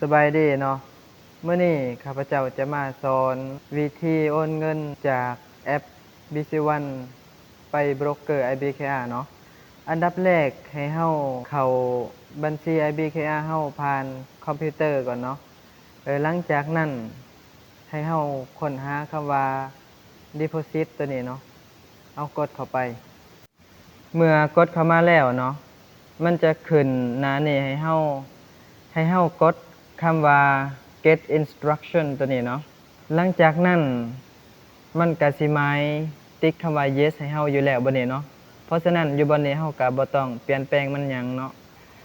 ສະບາຍດີເນາະ, ມື້ນີ້ຂ້າພະເຈົ້າຈະມາສອນວິທີໂອນເງິນຈາກແອັບ BC One ໄປໂບຣກເກີ IBKR ເນາະ. ອັນດັບແລກໃຫ້ເຮົາເຂົ້າບັນຊີ IBKR ເຮົາຜ່ານຄອມພິວເຕີກ່ອນເນາະ. ເອີ ຫຼັງຈາກນັ້ນໃຫ້ເຮົາຄົ້ນຫາຄຳວ່າ Deposit ຕົວນີ້ເນາະ, ເຮົາກົດເຂົ້າໄປ. ເມື່ອກົດເຂົ້າມາແລ້ວເນາະ, ມັນຈະຂຶ້ນໜ້ານີ້ໃຫ້ເຮົາ, ໃຫ້ເຮົາກົດຄຳວ່າ Get Instruction ຕົວນີ້ເນາະ. ຫຼັງຈາກນັ້ນມັນກະຊິໝາຍຕິກຄຳວ່າ Yes ໃຫ້ເຮົາຢູ່ແລ້ວບ່ອນນີ້ເນາະ. ເພາະສະນັ້ນຢູ່ບ່ອນນີ້ເຮົາກະບໍ່ຕ້ອງປ່ຽນແປງມັນຫຍັງເນາະ.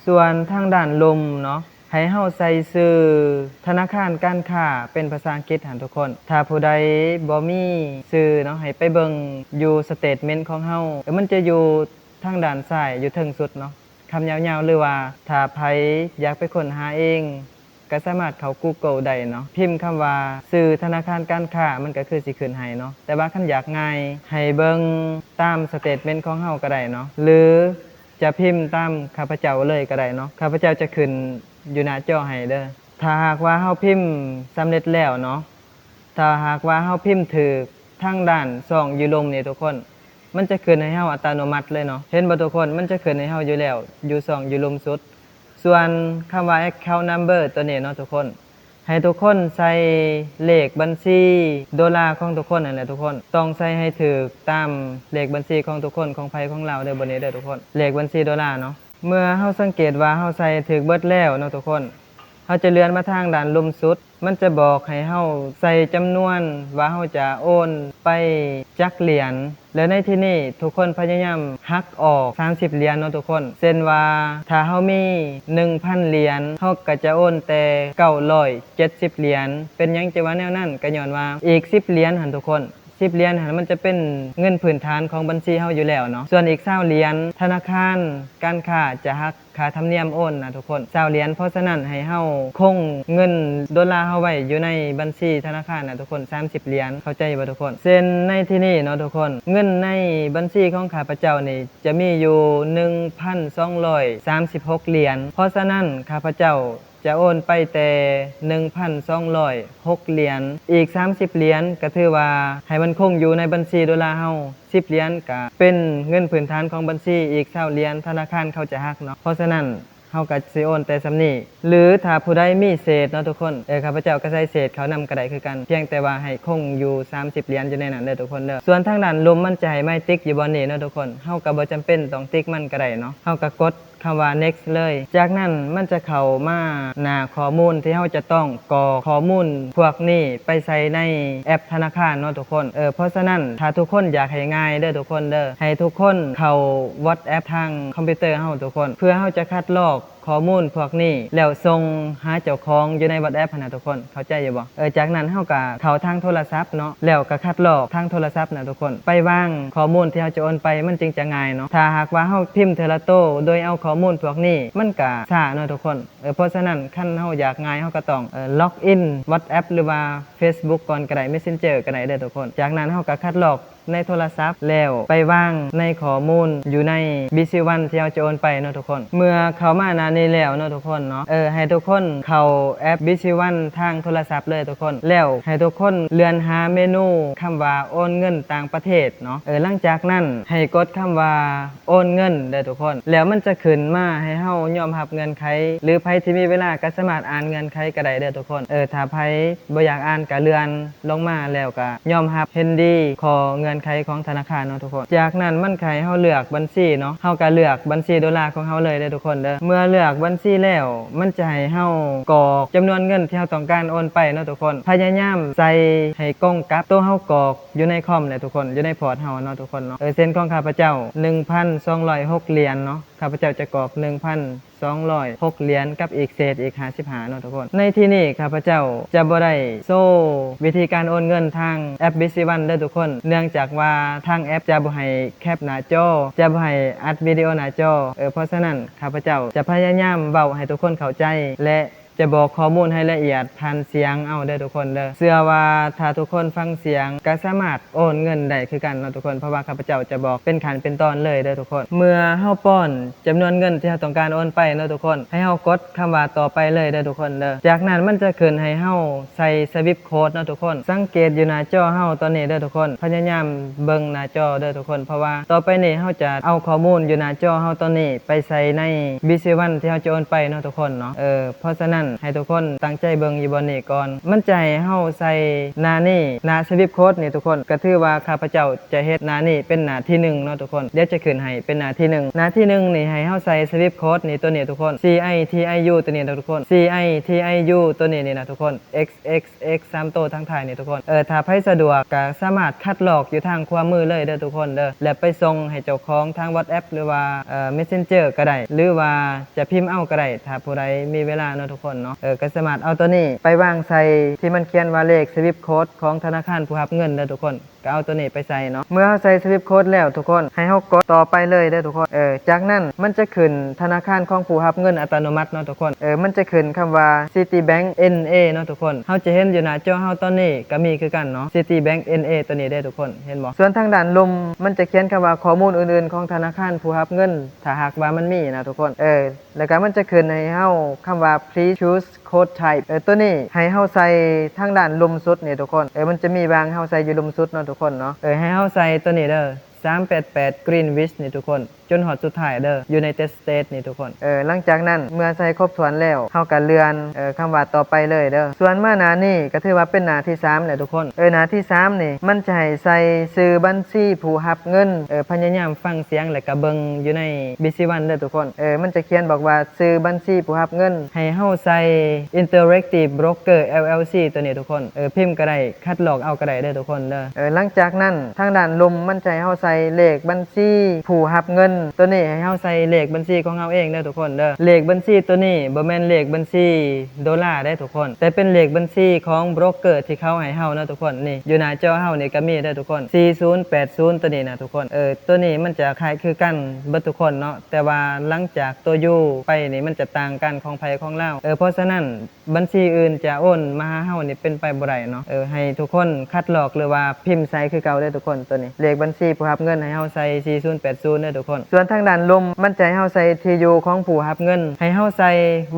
ສ່ວນທາງດ້ານລຸ່ມເນາະ, ໃຫ້ເຮົາໃສ່ຊື່ທະນາຄານການຄ້າເປັນພາສາອັງກິດຫັ້ນທຸກຄົນ. ຖ້າຜູ້ໃດບໍ່ມີຊື່ເນາະ, ໃຫ້ໄປເບິ່ງຢູ່ statement ຂອງເຮົາ, ມັນຈະຢູ່ທາງດ້ານຊ້າຍຢູ່ເທິງສຸດເນາະ, ຄຳຍາວໆ ຫຼືວ່າຖ້າໃຜຢາກໄປຄົ້ນຫາເອງ ກໍສາມາດເຂົ້າ Google ໄດ້ເນາະ, ພິມຄຳວ່າຊື່ທະນາຄານການຄ້າ ມັນກໍຄືຊິຂຶ້ນໃຫ້ເນາະ. ແຕ່ວ່າຄັນຢາກງ່າຍ ໃຫ້ເບິ່ງຕາມ statement ຂອງເຮົາກໍໄດ້ເນາະ, ຫຼືຈະພິມຕາມຂ້າພະເຈົ້າເລີຍກໍໄດ້ເນາະ. ຂ້າພະເຈົ້າຈະຂຶ້ນຢູ່ໜ້າຈໍໃຫ້ເດີ້. ຖ້າຫາກວ່າເຮົາພິມສຳເລັດແລ້ວເນາະ, ຖ້າຫາກວ່າເຮົາພິມຖືກ ທາງດ້ານຊ່ອງຢູ່ລຸ່ມນີ້ທຸກຄົນ, ມັນຈະຂຶ້ນໃຫ້ເຮົາອັດຕະໂນມັດເລີຍເນາະ. ເຫັນບໍ່ທຸກຄົນ? ມັນຈະຂຶ້ນໃຫ້ເຮົາຢູ່ແລ້ວ ຢູ່ຊ່ອງຢູ່ລຸ່ມສຸດ. ສ່ວນຄຳວ່າ Account Number ຕົວນີ້ເນາະທຸກຄົນ, ໃຫ້ທຸກຄົນໃສ່ເລກບັນຊີໂດລາຂອງທຸກຄົນຫັ້ນແຫຼະທຸກຄົນ. ຕ້ອງໃສ່ໃຫ້ຖືກຕາມເລກບັນຊີຂອງທຸກຄົນ, ຂອງໃຜຂອງລາວເດີ້, ບ່ອນນີ້ເດີ້ທຸກຄົນ, ເລກບັນຊີໂດລາເນາະ. ເມື່ອເຮົາສັງເກດວ່າເຮົາໃສ່ຖືກເບິດແລ້ວເນາະທຸກຄົນ, ເຮົາຈະເລື່ອນມາທາງດ້ານລຸ່ມສຸດ, ມັນຈະບອກໃຫ້ເຮົາໃສ່ຈຳນວນວ່າເຮົາຈະໂອນໄປຈັກຫຼຽນ. ແລະໃນທີ່ນີ້ທຸກຄົນພະຍາຍາມຫັກອອກສາມສິບຫຼຽນເນາະທຸກຄົນ. ເຊັ່ນວ່າຖ້າເຮົາມີໜຶ່ງພັນຫຼຽນ, ເຮົາກໍຈະໂອນແຕ່ເກົ້າຮ້ອຍເຈັດສິບຫຼຽນ. ເປັນຫຍັງຈຶ່ງວ່າແນວນັ້ນ? ກໍຍ້ອນວ່າອີກສິບຫຼຽນຫັ້ນທຸກຄົນ, ສິບຫຼຽນຫັ້ນ ມັນຈະເປັນເງິນພື້ນຖານຂອງບັນຊີເຮົາຢູ່ແລ້ວເນາະ. ສ່ວນອີກຊາວຫຼຽນ ທະນາຄານການຄ້າຈະຫັກຄ່າທຳນຽມໂອນນະທຸກຄົນ ຊາວຫຼຽນ. ເພາະສະນັ້ນໃຫ້ເຮົາຄົງເງິນໂດລາເຮົາໄວ້ຢູ່ໃນບັນຊີທະນາຄານນະທຸກຄົນ ສາມສິບຫຼຽນ. ເຂົ້າໃຈບໍ່ທຸກຄົນ? ເຊັ່ນໃນທີ່ນີ້ເນາະທຸກຄົນ, ເງິນໃນບັນຊີຂອງຂ້າພະເຈົ້ານີ້ຈະມີຢູ່ໜຶ່ງພັນສອງຮ້ອຍສາມສິບຫົກຫຼຽນ. ເພາະສະນັ້ນຂ້າພະເຈົ້າ ຈະໂອນໄປແຕ່ໜຶ່ງພັນສອງຮ້ອຍຫົກຫຼຽນ, ອີກສາມສິບຫຼຽນກໍຖືວ່າໃຫ້ມັນຄົງຢູ່ໃນບັນຊີໂດລາເຮົາ, ສິບຫຼຽນກໍເປັນເງິນພື້ນຖານຂອງບັນຊີ, ອີກຊາວຫຼຽນທະນາຄານເຂົາຈະຫັກເນາະ. ເພາະສະນັ້ນເຮົາກໍຊິໂອນແຕ່ສ່ຳນີ້ ຫຼືຖ້າຜູ້ໃດມີເສດເນາະທຸກຄົນ, ເອີ ຂ້າພະເຈົ້າກໍໃສ່ເສດເຂົ້ານຳກໍໄດ້ຄືກັນ, ພຽງແຕ່ວ່າໃຫ້ຄົງຢູ່ສາມສິບຫຼຽນຢູ່ໃນນັ້ນເດີ້ທຸກຄົນເດີ້. ສ່ວນທາງດ້ານລຸ່ມມັນຈະໃຫ້ໄມ້ຕິກຢູ່ບ່ອນນີ້ເນາະທຸກຄົນ, ເຮົາກໍບໍ່ຈຳເປັນຕ້ອງຕິກມັນກໍໄດ້ເນາະ, ເຮົາກໍກົດ ຄຳວ່າ Next ເລີຍ. ຈາກນັ້ນມັນຈະເຂົ້າມາໜ້າຂໍ້ມູນທີ່ເຮົາຈະຕ້ອງກອກຂໍ້ມູນພວກນີ້ໄປໃສ່ໃນແອັບທະນາຄານເນາະທຸກຄົນ. ເອີ ເພາະສະນັ້ນຖ້າທຸກຄົນຢາກໃຫ້ງ່າຍເດີ້ທຸກຄົນເດີ້, ໃຫ້ທຸກຄົນເຂົ້າ WhatsApp ທາງຄອມພິວເຕີເຮົາທຸກຄົນ, ເພື່ອເຮົາຈະຄັດລອກຂໍ້ມູນພວກນີ້ ແລ້ວສົ່ງຫາເຈົ້າຂອງຢູ່ໃນ WhatsApp ຫັ້ນນະທຸກຄົນ. ເຂົ້າໃຈຢູ່ບໍ່? ເອີ ຈາກນັ້ນເຮົາກະເຂົ້າທາງໂທລະສັບເນາະ, ແລ້ວກະຄັດລອກທາງໂທລະສັບນະທຸກຄົນ ໄປວາງຂໍ້ມູນທີ່ເຮົາຈະໂອນໄປ, ມັນຈຶ່ງຈະງ່າຍເນາະ. ຖ້າຫາກວ່າເຮົາພິມເທື່ອລະໂຕໂດຍເອົາຂໍ້ມູນພວກນີ້ ມັນກະຊ້າເນາະທຸກຄົນ. ເອີ ເພາະສະນັ້ນຄັນເຮົາຢາກງ່າຍ ເຮົາກະຕ້ອງ ເອີ ລັອກອິນ WhatsApp ຫຼືວ່າ Facebook ກ່ອນກະໄດ້, Messenger ກະໄດ້ເດີ້ທຸກຄົນ. ຈາກນັ້ນເຮົາກະຄັດລອກ ໃນໂທລະສັບ ແລ້ວໄປວາງໃນຂໍ້ມູນຢູ່ໃນ BC One ທີ່ເຮົາຈະໂອນໄປເນາະທຸກຄົນ. ເມື່ອເຂົ້າມາໜ້ານີ້ແລ້ວເນາະທຸກຄົນເນາະ, ເອີ ໃຫ້ທຸກຄົນເຂົ້າແອັບ BC One ທາງໂທລະສັບເລີຍທຸກຄົນ, ແລ້ວໃຫ້ທຸກຄົນເລື່ອນຫາເມນູຄຳວ່າໂອນເງິນຕ່າງປະເທດເນາະ. ເອີ ຫຼັງຈາກນັ້ນໃຫ້ກົດຄຳວ່າໂອນເງິນເດີ້ທຸກຄົນ, ແລ້ວມັນຈະຂຶ້ນມາໃຫ້ເຮົາຍອມຮັບເງື່ອນໄຂ ຫຼືໃຜທີ່ມີເວລາກໍສາມາດອ່ານເງື່ອນໄຂກໍໄດ້ເດີ້ທຸກຄົນ. ເອີ ຖ້າໃຜ ບໍ່ຢາກອ່ານກະເລື່ອນລົງມາ ແລ້ວກະຍອມຮັບເຫັນດີຂໍ້ເງື່ອນໄຂຂອງທະນາຄານເນາະທຸກຄົນ. ຈາກນັ້ນມັນກະໃຫ້ເຮົາເລືອກບັນຊີເນາະ, ເຮົາກະເລືອກບັນຊີໂດລາຂອງເຮົາເລີຍເດີ້ທຸກຄົນເດີ້. ເມື່ອເລືອກບັນຊີແລ້ວ ມັນຈະໃຫ້ເຮົາກອກຈຳນວນເງິນທີ່ເຮົາຕ້ອງການໂອນໄປເນາະທຸກຄົນ. ພະຍາຍາມໃສ່ໃຫ້ກົງກັບໂຕເຮົາກອກຢູ່ໃນຄອມແຫຼະທຸກຄົນ, ຢູ່ໃນພອດເຮົາເນາະທຸກຄົນເນາະ. ເອີ ເຊັ່ນຂອງຂ້າພະເຈົ້າ ໜຶ່ງພັນສອງຮ້ອຍຫົກຫຼຽນເນາະ, ຂ້າພະເຈົ້າຈະກອກ ໜຶ່ງພັນ ສອງຮ້ອຍຫົກຫຼຽນກັບອີກເສດອີກຫ້າສິບຫ້າເນາະທຸກຄົນ. ໃນທີ່ນີ້ຂ້າພະເຈົ້າຈະບໍ່ໄດ້ໂຊວິທີການໂອນເງິນທາງແອັບ BC One ເດີ້ທຸກຄົນ, ເນື່ອງຈາກວ່າທາງແອັບຈະບໍ່ໃຫ້ແຄປໜ້າຈໍ, ຈະບໍ່ໃຫ້ອັດວິດີໂອໜ້າຈໍ. ເອີ ເພາະສະນັ້ນຂ້າພະເຈົ້າຈະພະຍາຍາມເວົ້າໃຫ້ທຸກຄົນເຂົ້າໃຈ ແລະ ຈະບອກຂໍ້ມູນໃຫ້ລະອຽດຜ່ານສຽງເອົາເດີທຸກຄົນເດີ. ເຊື່ອວ່າຖ້າທຸກຄົນຟັງສຽງກໍສາມາດໂອນເງິນໄດ້ຄືກັນເນາະທຸກຄົນ, ເພາະວ່າຂ້າພະເຈົ້າຈະບອກເປັນຂັ້ນເປັນຕອນເລີຍເດີທຸກຄົນ. ເມື່ອເຮົາປ້ອນຈຳນວນເງິນທີ່ເຮົາຕ້ອງການໂອນໄປເນາະທຸກຄົນ, ໃຫ້ເຮົາກົດຄຳວ່າຕໍ່ໄປເລີຍເດີທຸກຄົນເດີ. ຈາກນັ້ນມັນຈະຂຶ້ນໃຫ້ເຮົາໃສ່ສະວິບໂຄດເນາະທຸກຄົນ. ສັງເກດຢູ່ໜ້າຈໍເຮົາຕອນນີ້ເດີທຸກຄົນ, ພະຍາຍາມເບິ່ງໜ້າຈໍເດີທຸກຄົນ, ເພາະວ່າຕໍ່ໄປນີ້ເຮົາຈະເອົາຂໍ້ມູນຢູ່ໜ້າຈໍເຮົາຕອນນີ້ໄປໃສ່ໃນ BC One ທີ່ເຮົາຈະໂອນໄປເນາະທຸກຄົນເນາະ. ເອີ ເພາະສະນັ້ນໃຫ້ທຸກຄົນຕັ້ງໃຈເບິ່ງຢູ່ບ່ອນນີ້ກ່ອນ. ມັນຈະໃຫ້ເຮົາໃສ່ໜ້ານີ້, ໜ້າສະວິບໂຄດນີ້ທຸກຄົນ. ກໍຖືວ່າຂ້າພະເຈົ້າຈະເຮັດໜ້ານີ້ເປັນໜ້າທີໜຶ່ງເນາະທຸກຄົນ. ດຽວຈະຂຶ້ນໃຫ້ເປັນໜ້າທີໜຶ່ງ. ໜ້າທີໜຶ່ງນີ້ໃຫ້ເຮົາໃສ່ສະວິບໂຄດນີ້ ຕົວນີ້ທຸກຄົນ, CITIU ຕົວນີ້ນະທຸກຄົນ, CITIU ຕົວນີ້ນີ້ນະທຸກຄົນ, XXX ສາມໂຕທາງທ້າຍນີ້ທຸກຄົນ. ເອີ ຖ້າໃຜສະດວກກໍສາມາດຄັດລອກຢູ່ທາງຂວາມືເລີຍເດີທຸກຄົນເດີ, ແລ້ວໄປສົ່ງໃຫ້ເຈົ້າຂອງທາງ WhatsApp ຫຼືວ່າ ເອີ Messenger ກໍໄດ້ ຫຼືວ່າຈະພິມເອົາກໍໄດ້ ຖ້າຜູ້ໃດມີເວລາເນາະທຸກຄົນເນາະ. ເອີ ກໍສາມາດເອົາຕົວນີ້ໄປວາງໃສ່ທີ່ມັນຂຽນວ່າເລກສະວິບໂຄດຂອງທະນາຄານຜູ້ຮັບເງິນເດີທຸກຄົນ, ກໍເອົາຕົວນີ້ໄປໃສ່ເນາະ. ເມື່ອເຮົາໃສ່ສະວິບໂຄດແລ້ວທຸກຄົນ, ໃຫ້ເຮົາກົດຕໍ່ໄປເລີຍເດີທຸກຄົນ. ເອີ ຈາກນັ້ນມັນຈະຂຶ້ນທະນາຄານຂອງຜູ້ຮັບເງິນອັດຕະໂນມັດເນາະທຸກຄົນ. ເອີ ມັນຈະຂຶ້ນຄຳວ່າ Citibank NA ເນາະທຸກຄົນ. ເຮົາຈະເຫັນຢູ່ໜ້າຈໍເຮົາຕອນນີ້ກໍມີຄືກັນເນາະ, Citibank NA ຕົວນີ້ເດ້ທຸກຄົນ, ເຫັນບໍ່? ສ່ວນທາງດ້ານລຸ່ມມັນຈະຂຽນຄຳວ່າຂໍ້ມູນອື່ນໆຂອງທະນາຄານຜູ້ຮັບເງິນ ຖ້າຫາກວ່າມັນມີນະທຸກຄົນ. ເອີ ແລ້ວກໍມັນຈະຂຶ້ນໃຫ້ເຮົາຄຳວ່າ Please choose code type. ເອີ ຕົວນີ້ໃຫ້ເຮົາໃສ່ທາງດ້ານລຸ່ມສຸດນີ້ທຸກຄົນ. ເອີ ມັນຈະມີວາງໃຫ້ເຮົາໃສ່ຢູ່ລຸ່ມສຸດເນາະທຸກຄົນເນາະ. ເອີ ໃຫ້ເຮົາໃສ່ຕົວນີ້ເດີ, ສາມແປດແປດ Greenwich ນີ້ທຸກຄົນ, ຈົນຮອດສຸດທ້າຍເດີ, United States ນີ້ທຸກຄົນ. ເອີ ຫຼັງຈາກນັ້ນເມື່ອໃສ່ຄົບຖ້ວນແລ້ວ ເຮົາກໍເລື່ອນ ເອີ ຄຳວ່າຕໍ່ໄປເລີຍເດີ. ສ່ວນມາໜ້ານີ້ກໍຖືວ່າເປັນໜ້າທີສາມແລ້ວທຸກຄົນ. ເອີ ໜ້າທີສາມນີ້ມັນຈະໃຫ້ໃສ່ຊື່ບັນຊີຜູ້ຮັບເງິນ. ເອີ ພະຍາຍາມຟັງສຽງ ແລ້ວກໍເບິ່ງຢູ່ໃນ BC One ເດີທຸກຄົນ. ເອີ ມັນຈະຂຽນບອກວ່າ ຊື່ບັນຊີຜູ້ຮັບເງິນ, ໃຫ້ເຮົາໃສ່ Interactive Broker LLC ຕົວນີ້ທຸກຄົນ. ເອີ ພິມກໍໄດ້, ຄັດລອກເອົາກໍໄດ້ເດີທຸກຄົນເດີ. ເອີ ຫຼັງຈາກນັ້ນທາງດ້ານລຸ່ມມັນຈະໃຫ້ເຮົາໃສ່ເລກບັນຊີຜູ້ຮັບເງິນ. ຕົວນີ້ໃຫ້ເຮົາໃສ່ເລກບັນຊີຂອງເຮົາເອງເດີທຸກຄົນເດີ. ເລກບັນຊີຕົວນີ້ບໍ່ແມ່ນເລກບັນຊີໂດລາເດ້ທຸກຄົນ, ແຕ່ເປັນເລກບັນຊີຂອງໂບຣກເກີທີ່ເຂົາໃຫ້ເຮົາເນາະທຸກຄົນ. ນີ້ ຢູ່ໜ້າຈໍເຮົານີ້ກໍມີເດີທຸກຄົນ, ສີ່ສູນແປດສູນ ຕົວນີ້ນະທຸກຄົນ. ເອີ ຕົວນີ້ມັນຈະຄ້າຍຄືກັນເບິດທຸກຄົນເນາະ, ແຕ່ວ່າຫຼັງຈາກຕົວ U ໄປນີ້ມັນຈະຕ່າງກັນຂອງໃຜຂອງລາວ. ເອີ ເພາະສະນັ້ນ ບັນຊີອື່ນຈະໂອນມາຫາເຮົານີ້ເປັນໄປບໍ່ໄດ້ເນາະ. ເອີ ໃຫ້ທຸກຄົນຄັດລອກ ຫຼືວ່າພິມໃສ່ຄືເກົ່າເດີທຸກຄົນ. ຕົວນີ້ເລກບັນຊີຜູ້ຮັບເງິນໃຫ້ເຮົາໃສ່ ສີ່ສູນແປດສູນ ເດີທຸກຄົນ. ສ່ວນທາງດ້ານລຸ່ມມັນຈະໃຫ້ເຮົາໃສ່ທີ່ຢູ່ຂອງຜູ້ຮັບເງິນ, ໃຫ້ເຮົາໃສ່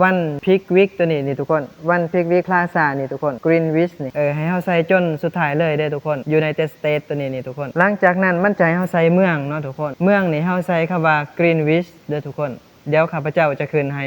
One Pickwick ຕົວນີ້ນີ້ທຸກຄົນ, One Pickwick Plaza ນີ້ທຸກຄົນ, Greenwich ນີ້. ເອີ ໃຫ້ເຮົາໃສ່ຈົນສຸດທ້າຍເລີຍເດີທຸກຄົນ, United States ຕົວນີ້ນີ້ທຸກຄົນ. ຫຼັງຈາກນັ້ນມັນຈະໃຫ້ເຮົາໃສ່ເມືອງເນາະທຸກຄົນ. ເມືອງນີ້ເຮົາໃສ່ຄຳວ່າ Greenwich ເດີທຸກຄົນ. ດຽວຂ້າພະເຈົ້າຈະຂຶ້ນໃຫ້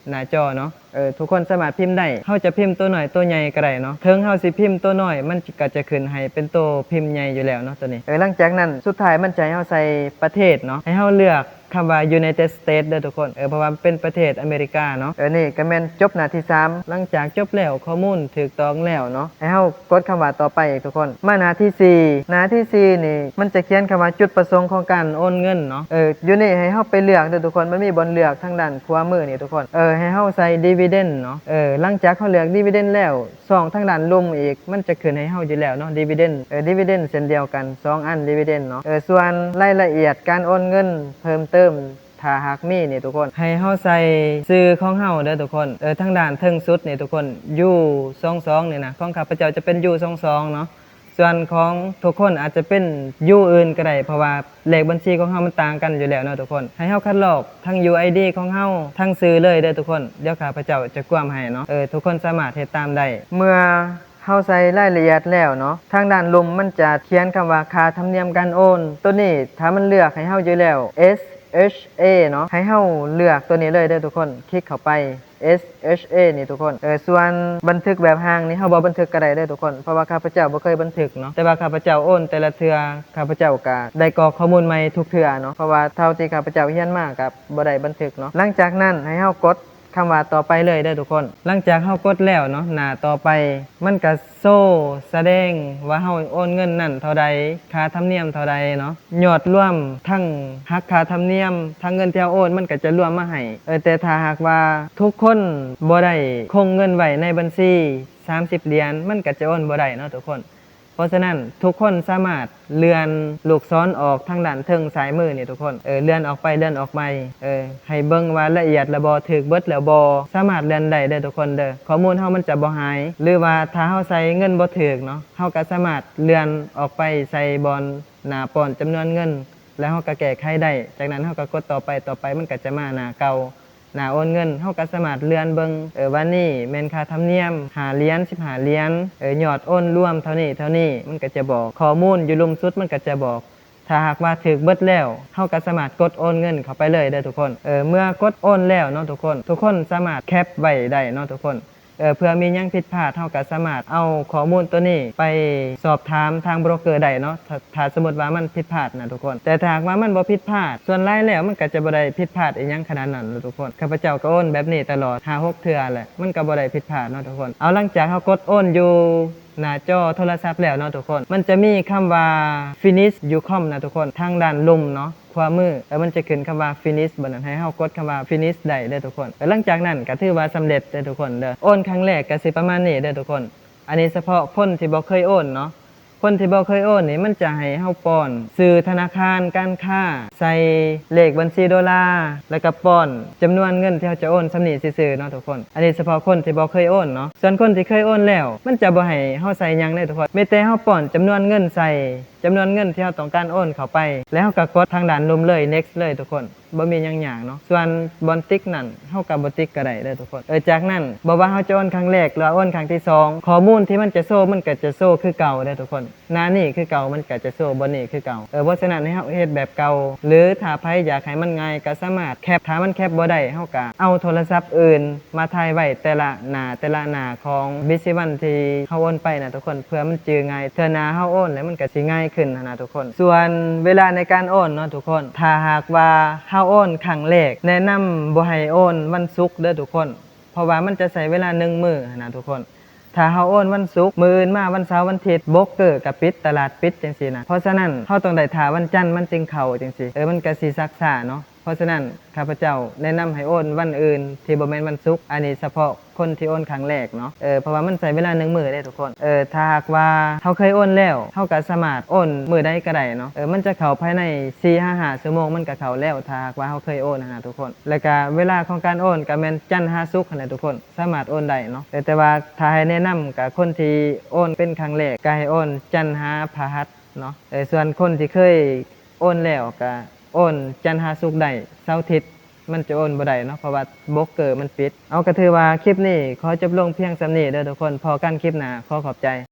ໜ້າຈໍເນາະ. ເອີ ທຸກຄົນສາມາດພິມໄດ້, ເຮົາຈະພິມໂຕນ້ອຍໂຕໃຫຍ່ກໍໄດ້ເນາະ. ເຖິງເຮົາຊິພິມໂຕນ້ອຍ ມັນກໍຈະຂຶ້ນໃຫ້ເປັນໂຕພິມໃຫຍ່ຢູ່ແລ້ວເນາະ ໂຕນີ້. ເອີ ຫຼັງຈາກນັ້ນສຸດທ້າຍມັນຈະໃຫ້ເຮົາໃສ່ປະເທດເນາະ, ໃຫ້ເຮົາເລືອກຄຳວ່າ United States ເດີທຸກຄົນ. ເອີ ເພາະວ່າເປັນປະເທດອາເມລິກາເນາະ. ເອີ ນີ້ກໍແມ່ນຈົບໜ້າທີສາມ. ຫຼັງຈາກຈົບແລ້ວ, ຂໍ້ມູນຖືກຕ້ອງແລ້ວເນາະ, ໃຫ້ເຮົາ ກົດຄຳວ່າຕໍ່ໄປອີກທຸກຄົນ. ມາໜ້າທີສີ່, ໜ້າທີສີ່ນີ້ມັນຈະຂຽນຄຳວ່າຈຸດປະສົງຂອງການໂອນເງິນເນາະ. ເອີ ຢູ່ນີ້ໃຫ້ເຮົາໄປເລືອກເດີທຸກຄົນ, ມັນມີບ່ອນເລືອກທາງດ້ານຂວາມືນີ້ທຸກຄົນ. ເອີ ໃຫ້ເຮົາໃສ່ dividend ເນາະ. ເອີ ຫຼັງຈາກເຮົາເລືອກ dividend ແລ້ວ, ຊ່ອງທາງດ້ານລຸ່ມອີກ ມັນຈະຂຶ້ນໃຫ້ເຮົາຢູ່ແລ້ວເນາະ, dividend. ເອີ dividend ເຊັ່ນດຽວກັນ, ສອງອັນ dividend ເນາະ. ເອີ ສ່ວນລາຍລະອຽດການໂອນເງິນເພີ່ມເຕີມ ຖ້າຫາກມີນີ້ທຸກຄົນ, ໃຫ້ເຮົາໃສ່ຊື່ຂອງເຮົາເດີທຸກຄົນ. ເອີ ທາງດ້ານເທິງສຸດນີ້ທຸກຄົນ, U ສອງສອງນີ້ນະ, ຂອງຂ້າພະເຈົ້າຈະເປັນ U ສອງສອງເນາະ. ສ່ວນຂອງທຸກຄົນອາດຈະເປັນ U ອື່ນກໍໄດ້, ເພາະວ່າເລກບັນຊີຂອງເຮົາມັນຕ່າງກັນຢູ່ແລ້ວເນາະທຸກຄົນ. ໃຫ້ເຮົາຄັດລອກທັງ UID ຂອງເຮົາ, ທັງຊື່ເລີຍເດີທຸກຄົນ. ດຽວຂ້າພະເຈົ້າຈະກວມໃຫ້ເນາະ. ເອີ ທຸກຄົນສາມາດເຮັດຕາມໄດ້. ເມື່ອ ເຮົາໃສ່ລາຍລະອຽດແລ້ວເນາະ, ທາງດ້ານລຸ່ມມັນຈະຂຽນຄຳວ່າຄ່າທຳນຽມການໂອນ. ໂຕນີ້ຖ້າມັນເລືອກໃຫ້ເຮົາຢູ່ແລ້ວ SHA ເນາະ, ໃຫ້ເຮົາເລືອກໂຕນີ້ເລີຍເດີທຸກຄົນ, ຄລິກເຂົ້າໄປ SHA ນີ້ທຸກຄົນ. ເອີ ສ່ວນບັນທຶກແບບຮ່າງນີ້ເຮົາບໍ່ບັນທຶກກໍໄດ້ເດີທຸກຄົນ, ເພາະວ່າຂ້າພະເຈົ້າບໍ່ເຄີຍບັນທຶກເນາະ. ແຕ່ວ່າຂ້າພະເຈົ້າໂອນແຕ່ລະເທື່ອ, ຂ້າພະເຈົ້າກະໄດ້ກອກຂໍ້ມູນໃໝ່ທຸກເທື່ອເນາະ, ເພາະວ່າເທົ່າທີ່ຂ້າພະເຈົ້າຮຽນມາກະບໍ່ໄດ້ບັນທຶກເນາະ. ຫຼັງຈາກນັ້ນໃຫ້ເຮົາກົດ ຄຳວ່າຕໍ່ໄປເລີຍເດີທຸກຄົນ. ຫຼັງຈາກເຮົາກົດແລ້ວເນາະ, ໜ້າຕໍ່ໄປມັນກະໂຊສະແດງວ່າເຮົາໂອນເງິນນັ້ນເທົ່າໃດ, ຄ່າທຳນຽມເທົ່າໃດເນາະ, ຍອດລວມທັງຫັກຄ່າທຳນຽມ, ທັງເງິນທີ່ເຮົາໂອນ ມັນກະຈະລວມມາໃຫ້. ເອີ ແຕ່ຖ້າຫາກວ່າທຸກຄົນບໍ່ໄດ້ຄົງເງິນໄວ້ໃນບັນຊີສາມສິບຫຼຽນ, ມັນກະຈະໂອນບໍ່ໄດ້ເນາະທຸກຄົນ. ເພາະສະນັ້ນ ທຸກຄົນສາມາດເລື່ອນລູກສອນອອກທາງດ້ານເທິງຊ້າຍມືນີ້ທຸກຄົນ ເອີ ເລື່ອນອອກໄປ ເລື່ອນອອກໄປ ເອີ ໃຫ້ເບິ່ງວ່າລະອຽດແລ້ວບໍ່ ຖືກເບິດແລ້ວບໍ່ ສາມາດເລື່ອນໄດ້ເດີທຸກຄົນເດີ. ຂໍ້ມູນເຮົາມັນຈະບໍ່ຫາຍ ຫຼືວ່າຖ້າເຮົາໃສ່ເງິນບໍ່ຖືກເນາະ ເຮົາກໍສາມາດເລື່ອນອອກໄປໃສ່ບ່ອນໜ້າປ້ອນຈຳນວນເງິນ ແລ້ວເຮົາກໍແກ້ໄຂໄດ້. ຈາກນັ້ນເຮົາກໍກົດຕໍ່ໄປ ຕໍ່ໄປມັນກໍຈະມາໜ້າເກົ່າ ໜ້າໂອນເງິນ ເຮົາກໍສາມາດເລື່ອນເບິ່ງ ເອີ ວ່ານີ້ແມ່ນຄ່າທຳນຽມຫ້າຫຼຽນ ສິບຫ້າຫຼຽນ ເອີ ຍອດໂອນລວມເທົ່ານີ້ເທົ່ານີ້ ມັນກໍຈະບອກ ຂໍ້ມູນຢູ່ລຸ່ມສຸດມັນກໍຈະບອກ. ຖ້າຫາກວ່າຖືກເບິດແລ້ວ ເຮົາກໍສາມາດກົດໂອນເງິນເຂົ້າໄປເລີຍເດີທຸກຄົນ. ເອີ ເມື່ອກົດໂອນແລ້ວເນາະທຸກຄົນ ທຸກຄົນສາມາດແຄັບໄວ້ໄດ້ເນາະທຸກຄົນ. ເອີ ເພື່ອມີຫຍັງຜິດພາດ ເຮົາກໍສາມາດເອົາຂໍ້ມູນໂຕນີ້ໄປສອບຖາມທາງໂບຣກເກີໄດ້ເນາະ ຖ້າ ຖ້າສົມມຸດວ່າມັນຜິດພາດນະທຸກຄົນ. ແຕ່ຖ້າຫາກວ່າມັນບໍ່ຜິດພາດ ສ່ວນຫຼາຍແລ້ວມັນກໍຈະບໍ່ໄດ້ຜິດພາດອີ່ຫຍັງຂະໜາດນັ້ນນະທຸກຄົນ. ຂ້າພະເຈົ້າກໍໂອນແບບນີ້ຕະຫຼອດ ຫ້າຫົກເທື່ອແຫຼະ ມັນກໍບໍ່ໄດ້ຜິດພາດເນາະທຸກຄົນ. ເອົາ ຫຼັງຈາກເຮົາກົດໂອນຢູ່ໜ້າຈໍໂທລະສັບແລ້ວເນາະທຸກຄົນ ມັນຈະມີຄຳວ່າ finish ຢູ່ຄອມນະທຸກຄົນ ທາງດ້ານລຸ່ມເນາະ ຂວາມື ເອີ ມັນຈະຂຶ້ນຄຳວ່າ finish ບັດນັ້ນໃຫ້ເຮົາກົດຄຳວ່າ finish ໄດ້ເດີທຸກຄົນ. ເອີ ຫຼັງຈາກນັ້ນກໍຖືວ່າສຳເລັດເດີທຸກຄົນເດີ. ໂອນຄັ້ງແລກກໍຊິປະມານນີ້ເດີທຸກຄົນ. ອັນນີ້ສະເພາະຄົນທີ່ບໍ່ເຄີຍໂອນເນາະ. ຄົນທີ່ບໍ່ເຄີຍໂອນນີ້ ມັນຈະໃຫ້ເຮົາປ້ອນຊື່ທະນາຄານການຄ້າ ໃສ່ເລກບັນຊີໂດລາ ແລ້ວກໍປ້ອນຈຳນວນເງິນທີ່ເຮົາຈະໂອນສ່ຳນີ້ຊື່ໆເນາະທຸກຄົນ. ອັນນີ້ສະເພາະຄົນທີ່ບໍ່ເຄີຍໂອນເນາະ. ສ່ວນຄົນທີ່ເຄີຍໂອນແລ້ວ ມັນຈະບໍ່ໃຫ້ເຮົາໃສ່ຫຍັງເລີຍທຸກຄົນ ມີແຕ່ເຮົາປ້ອນຈຳນວນເງິນໃສ່ ຈຳນວນເງິນທີ່ເຮົາຕ້ອງການໂອນເຂົ້າໄປ ແລ້ວເຮົາກໍກົດທາງດ້ານລຸ່ມເລີຍ next ເລີຍທຸກຄົນ ບໍ່ມີຫຍັງຍາກເນາະ. ສ່ວນບ່ອນຕິກນັ້ນ ເຮົາກໍບໍ່ຕິກກໍໄດ້ເດີທຸກຄົນ. ເອີ ຈາກນັ້ນ ບໍ່ວ່າເຮົາຈະໂອນຄັ້ງແລກ ຫຼືວ່າໂອນຄັ້ງທີສອງ ຂໍ້ມູນທີ່ມັນຈະໂຊ ມັນກໍຈະໂຊຄືເກົ່າເດີທຸກຄົນ. ໜ້ານີ້ຄືເກົ່າ ມັນກໍຈະໂຊບ່ອນນີ້ຄືເກົ່າ. ເອີ ເພາະສະນັ້ນໃຫ້ເຮົາເຮັດແບບເກົ່າ ຫຼືຖ້າໃຜຢາກໃຫ້ມັນງ່າຍກໍສາມາດແຄັບ ຖ້າມັນແຄັບບໍ່ໄດ້ ເຮົາກໍເອົາໂທລະສັບອື່ນ ມາຖ່າຍໄວ້ແຕ່ລະໜ້າ ແຕ່ລະໜ້າຂອງ BC One ທີ່ເຮົາໂອນໄປນະທຸກຄົນ ເພື່ອມັນຈື່ງ່າຍ ເທື່ອໜ້າເຮົາໂອນແລ້ວມັນກໍຊິງ່າຍຂຶ້ນຫັ້ນນະທຸກຄົນ. ສ່ວນເວລາໃນການໂອນເນາະທຸກຄົນ ຖ້າຫາກວ່າເຮົາໂອນຄັ້ງແລກ ແນະນຳບໍ່ໃຫ້ໂອນວັນສຸກເດີທຸກຄົນ ເພາະວ່າມັນຈະໃຊ້ເວລາໜຶ່ງມື້ຫັ້ນນະທຸກຄົນ. ຖ້າເຮົາໂອນວັນສຸກ ມື້ອື່ນມາວັນເສົາ ວັນອາທິດ ໂບຣກເກີກໍປິດ ຕະຫຼາດປິດຈັ່ງຊີ້ນະ. ເພາະສະນັ້ນ ເຮົາຕ້ອງໄດ້ຖ້າວັນຈັນມັນຈຶ່ງເຂົ້າຈັ່ງຊີ້ ເອີ ມັນກໍຊິຊັກຊ້າເນາະ. ເພາະສະນັ້ນ ຂ້າພະເຈົ້າແນະນຳໃຫ້ໂອນວັນອື່ນທີ່ບໍ່ແມ່ນວັນສຸກ. ອັນນີ້ສະເພາະຄົນທີ່ໂອນຄັ້ງແລກເນາະ ເອີ ເພາະວ່າມັນໃຊ້ເວລາໜຶ່ງມື້ເດ້ທຸກຄົນ. ເອີ ຖ້າຫາກວ່າເຮົາເຄີຍໂອນແລ້ວ ເຮົາກໍສາມາດໂອນມື້ໃດກໍໄດ້ເນາະ ເອີ ມັນຈະເຂົ້າພາຍໃນສີ່ຫາຫ້າຊົ່ວໂມງ ມັນກໍເຂົ້າແລ້ວ ຖ້າຫາກວ່າເຮົາເຄີຍໂອນຫັ້ນນະທຸກຄົນ. ແລ້ວກໍເວລາຂອງການໂອນກໍແມ່ນຈັນຫາສຸກຫັ້ນແຫຼະທຸກຄົນ ສາມາດໂອນໄດ້ເນາະ. ເອີ ແຕ່ວ່າຖ້າໃຫ້ແນະນຳກໍຄົນທີ່ໂອນເປັນຄັ້ງແລກ ກໍໃຫ້ໂອນຈັນຫາພະຫັດ ເນາະ. ເອີ ສ່ວນຄົນທີ່ເຄີຍໂອນແລ້ວກະໂອນຈັນຫາສຸກໄດ້ ເສົາອາທິດມັນຈະໂອນບໍ່ໄດ້ເນາະ ເພາະວ່າໂບຣກເກີມັນປິດ. ເອົາ ກະຖືວ່າຄລິບນີ້ຂໍຈົບລົງພຽງສ່ຳນີ້ເດີທຸກຄົນ. ພໍ້ກັນຄລິບໜ້າ. ຂໍຂອບໃຈ.